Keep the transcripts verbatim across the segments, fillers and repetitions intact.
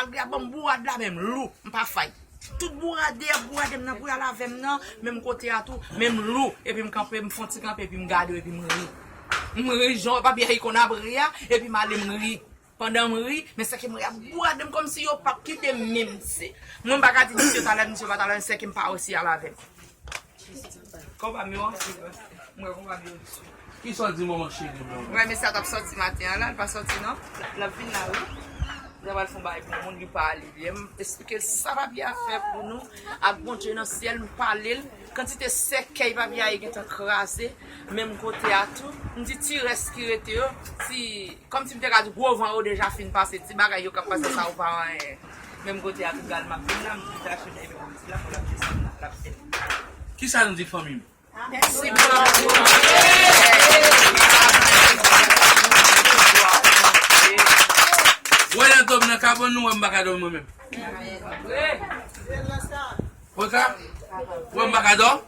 Malgre y ap ban m bourad la, men m lou, m pa fay. Tout bourad yo ap bourade m nan pou y al avè m nan, menm kote a tou, men m lou, epi m kanpe, m fè yon ti kanpe, epi m gade yo, epi m ri. M ri jan papye a konn ap ri a, epi m ale m ri. Pandan m ri, men sè ke m ri ap bourade m kòmsi yo p ap kite m menm. Se, mwen m pa ka di misye t al avè m, misye pa t al avè m, sè ke m pa resi al avè m. Konpa m yo an, se vre. Mwen konpa m yo. Kisa w di manman cheri mwen? Mwen, men sa t ap sòti maten an la, l pa sòti non. L ap vin la, wi. L ap al fè yon bagay pou yon moun, li pa ale. Lè m esplike l sa papye a fè pou nou, ak Bondye nan syèl, m pale l. Kantite sèkèy papye a gentan kraze, menm kote a tou. M di ti rès ki rete yo, ti, kòmsi m te ka di gwo van yo deja fin pase, ti bagay yo k ap pase sa yo pa anyen. Menm kote a tou, gal m ap vin la, m di tache nèg yo, m di la, pou l ap desann la, l ap fè. Kisa nou di fanmi m? Mèsi bòkò. Wè nan dòm nan kabann nou, wè m pa ka dòmi mwen menm. Wè ka? Wè m pa ka dòmi?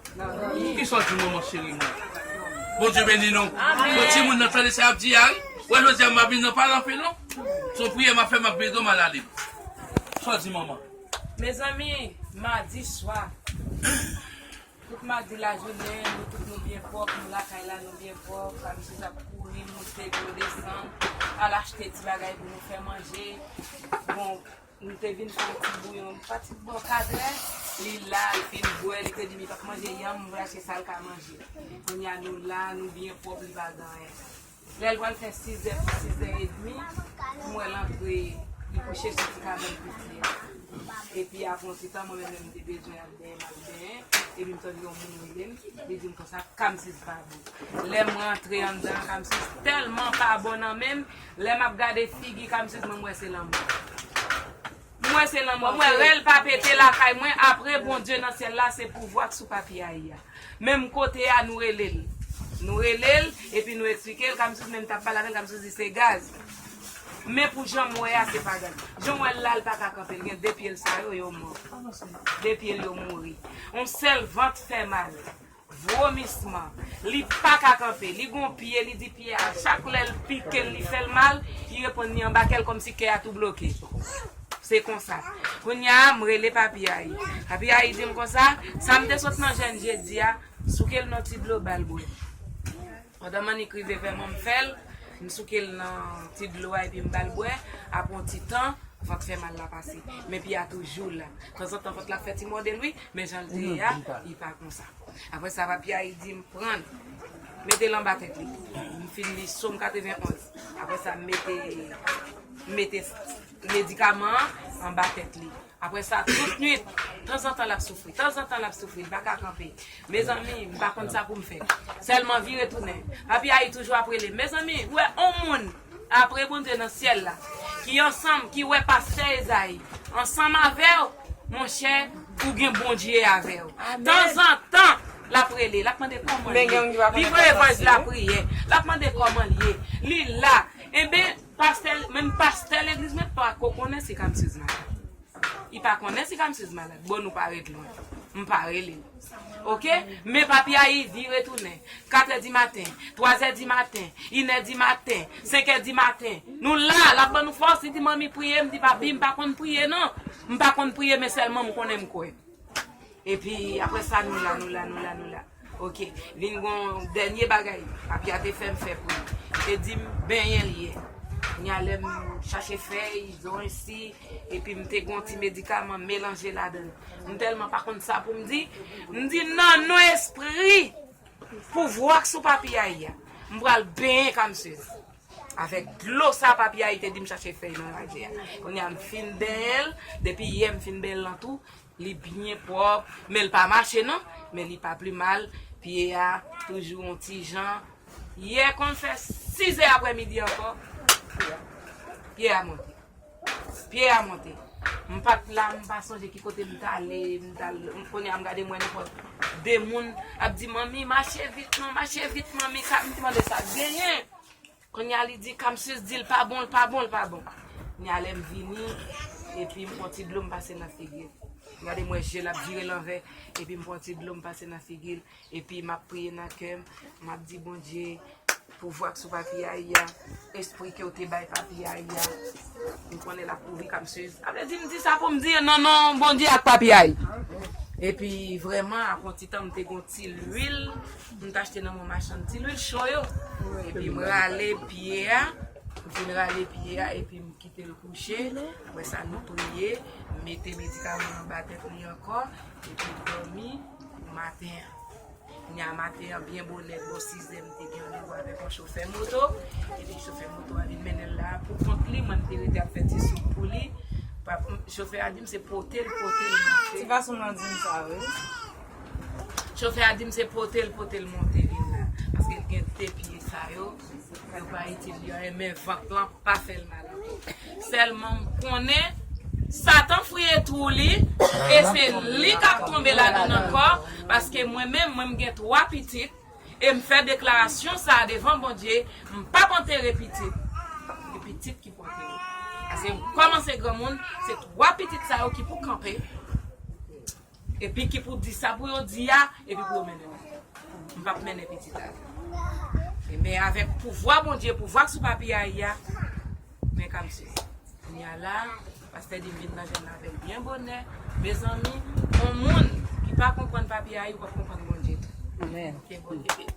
Kisa w di manman cheri mwen? Bondye beni nou. Bon timoun nan tande sa y ap di a wi. Wè jodi a m pa vin nan pale anpil non. Se yon priyè m ap fè, m ap beni w, m al ale. Sa w di manman? Mezanmi, madi swa. Tout madi lajounen, nou tout nou byen pwòp, nou lakay la nou byen pwòp, kamsiz ap kouri, moute dlo desann, al achte ti bagay pou nou fè manje. Bon, nou te vin fè yon ti bouyon, pa ti bon katrè, li la, li fin bwè, li te di m li p ap manje yanm, m vle achte sa l ka manje. Kounye a nou la, nou byen pwòp, li pa gen anyen. Lè l pral fè sizè pou sizè edmi, m wè l antre, li kouche sou ti kabann piti a. Epi apre yon ti tan, mwen menm, m te bezwen al benyen, m al benyen. Epi m tande yon moun rele m, li di m konsa, Kamsiz pa bon. Lè m rantre anndan, Kamsiz tèlman pa bon nan men m, lè m ap gade figi Kamsiz, mwen, m wè se lanmò. M wè se lanmò. M wè rèl pa pete lakay mwen, apre Bondye nan syèl la, se pouvwa k sou papi Ayi a. Menm kote a, nou rele l. Nou rele l, epi nou eksplike l, Kamsiz menm t ap pale avè l, Kamsiz di se gaz. Men pou jan m wè a, se pa gaz. Jan m wè l la, l pa ka kanpe, l gen de pye l sa yo, yo mò. De pye l yo mouri. On sèl vant fè mal. Vomisman. Li pa ka kanpe. Li gon pye, li di pye a, chak lè l pike l, li fè l mal, li reponn li anba kè l kòmsi kè a tou bloke. Se konsa. Kounye a, m rele Papi Ayi. Papi Ayi di m konsa, sa m te sot nan jèn jedi a, souke l nan ti dlo, ba l bwè. Pandan m annik rive vèman m fè l, m souke l nan ti dlo a epi m ba l bwè, apre yon ti tan, vant fè mal la pase. Men pye a toujou la. Tanzantan vant la fè ti mòde l wi, men jan l te ye a, li pa konsa. Apre sa, Papi Ayi di m pran l, mete l anba tèt li. M fin li Sòm katrevenn onz. Apre sa, m mete, m mete medikaman an anba tèt li. Apre sa, tout nwit, tanzantan l ap soufri. Tanzantan l ap soufri, li pa ka kanpe. Mezanmi, m pa konn sa pou m fè. Sèlman vire tounen. Papi Ayi toujou ap rele. Mezanmi, ou wè on moun apre Bondye nan syèl la, ki ansanm, ki wè pastè Ezayi ansanm avè w, monchè, ou gen Bondye avè w. Tanzantan, l ap rele, l ap mande kòman l ye. Li voye vòs lapriyè. L ap mande kòman l ye. Li la. Enben, pastè, menm pastè legliz mwen pa ko konnen si Kamsiz malad. Li pa konnen si Kamsiz malad. Bon, nou pa ret lwen. M pa rele l. Oke? Men Papi Ayi vire tounen. Katrè di maten, twazè di maten, inè di maten, senkè di maten. Nou la, l ap ban nou fòs. Li di, "Manmi, priye." M di, "Papi, m pa konn priye, non. M pa konn priye, men sèlman m konnen m kwè." Epi, apre sa, nou la, nou la, nou la, nou la. Oke. Vin gon dènye bagay. Papi a te fè m fè pou li. Te di m, benyen l ye. Kounye a lè m chache fèy, zonsi, epi m te gon ti medikaman melanje ladan l. M tèlman pa konn sa pou m di. M di, "Nan non espri pouvwa k sou Papi Ayi a, m pral benyen Kamsiz." Avèk dlo sa Papi Ayi te di m chache fèy nan radye a. Kounye a m fin benyen l, depi yè m fin benyen l lan tou, li byen pwòp, men l pa mache non, men li pa pi mal, pye a toujou yon ti jan. Yè konn fè sizè aprèmidi ankò, pye a monte. Pye a monte. M pa t la, m pa sonje ki kote m t ale, m t al, kounye a m gade m wè nenpòt de moun ap di, "Manmi, mache vit non, mache vit manmi," ka, m te mande sa k genyen. Kounye a li di, Kamsiz di l pa bon, l pa bon, l pa bon. Kounye a lè m vini, epi m pran ti dlo m pase nan figi l. Gade m wè je l ap vire lanvè, epi m pran ti dlo m pase nan figi l, epi m ap priye nan kè m, m ap di, Bondye, pouvwa k sou papi Ayi a, espri ke w te bay papi Ayi a. M konnen l ap kouvri kamsez. Sa vle di m di sa pou m di non, non, Bondye ak papi Ayi. Epi vrèman, apre yon ti tan, m te gon ti lwil, m t achte nan yon machann ti lwil cho yo. Epi m rale pye a, m fin rale pye a, epi m kite l kouche. Apre sa, nou priye, m mete medikaman anba tèt li ankò, epi m dòmi pou maten an. Kounye a maten an, byen bonè, bò sizè, m te gen randevou avèk yon chofè moto. Epi chofè moto a vin mennen l la pou kont li, mwen m te rete ap fè ti soup pou li. Pap-, chofè a di m se pote l, pote l monte. Ti gason m nan di m sa, wi. Chofè a di m se pote l, pote l monte vin la. Paske l gen de pye sa yo, yo pa itil, yo renmen vant lan pa fè l mal ankò. Sèlman m konnen Satan fouye twou li, e se li k ap tonbe ladann ankò, paske mwen menm, mwen m gen twa pitit, e m fè deklarasyon sa a devan Bondye, m p ap antere pitit. E pitit ki pou antere. Paske m kòmanse granmoun, se twa pitit sa yo ki pou kanpe. Epi ki pou di sa pou yo di a, epi pou yo mennen l. M p ap mennen pitit la. E men avèk pouvwa Bondye, pouvwa k sou papi Ayi a, men kamsez. Kounye a la, pastè di m vin nan jèn avè l byen bonè. Mezanmi, yon moun ki pa konprann papi Ayi, ou p ap konprann Bondye tou. Amèn. Ke Bondye beni.